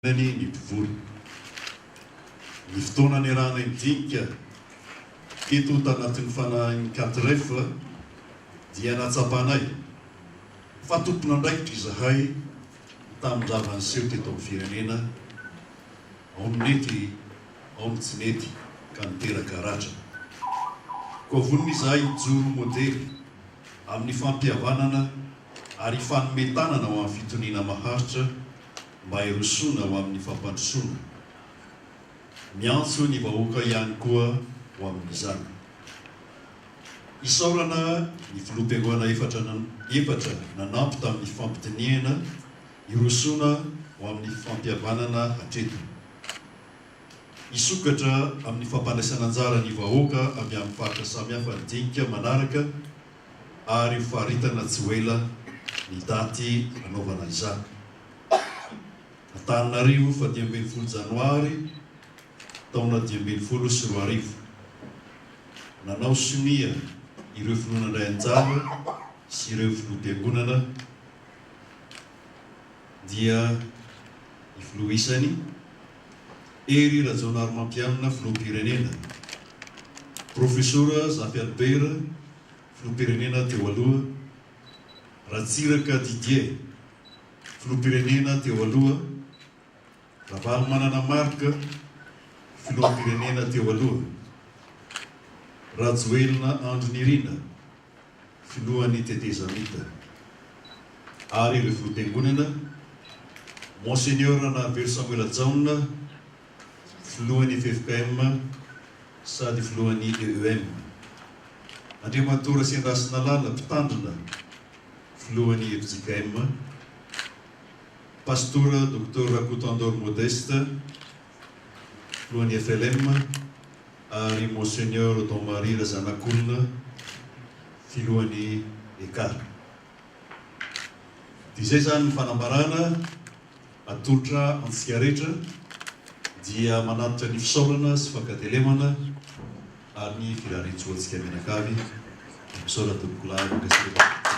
Ny mpivory. Ny fotoana niarahanay nidinika teto tanatin'ny fanahin'ny Quatre-F dia nahatsapanay fa tompon'andraikitra izahay tamin'ny zava-niseho teto amin'ny firenena, ao ny nety, ao ny tsy nety ka niteraka ratra. Koa vonona izahay hijoro modely amin'ny fampihavanana ary hifanome tanana ho amin'ny fitoniana maharitra mba hirosoana ho amin'ny fampandrosoana. Miantso ny vahoaka ihany koa ho amin'izany. Isaorana ny filoham-piangonana efatra efatra nanampy tamin'ny fifampidinihana hirosoana ho amin'ny fampihavanana hatreto. Hisokatra amin'ny fampandraisana anjara ny vahoaka avy amin'ny faritra samihafa ny dinika manaraka ary ho faritana tsy ho ela ny daty hanaovana izany. Antananarivo, faha 15 janoary, taona 2015. Nanao sonia ireo filoha nandray anjara sy ireo filoham-piangonana dia ny filoha isany, Hery Rajaonarimampianina filoham-pirenena, Profesora Zafy Albert filoham-pirenena teo aloha, Ratsiraka Didier filoham-pirenena teo aloha, Ravalomanana Marc filoham-pirenena teo aloha, Rajoelina Andry Nirina filohan'ny tetezamita ary ireo filoham-piangonana, Monseigneur Ranarivelo Samoela Jaona, filohan'ny ffkm sady filohan'ny EEM, Andriamatoa Rasiandrasina Lala, mpitandrina, filohan'ny fjkm, Pastora Docteur Rakotoandoro Modeste, filohan'ny FLM, ary Monseigneur Don Marie Razanakolona, filohan'ny Ekar. Dia izay izany ny fanambarana atolotra antsika rehetra, dia manatitra ny fisaorana sy fankatelemana ary ny firariantsoa antsika mianakavy. Misaotra tompokolahy, mankasitraka.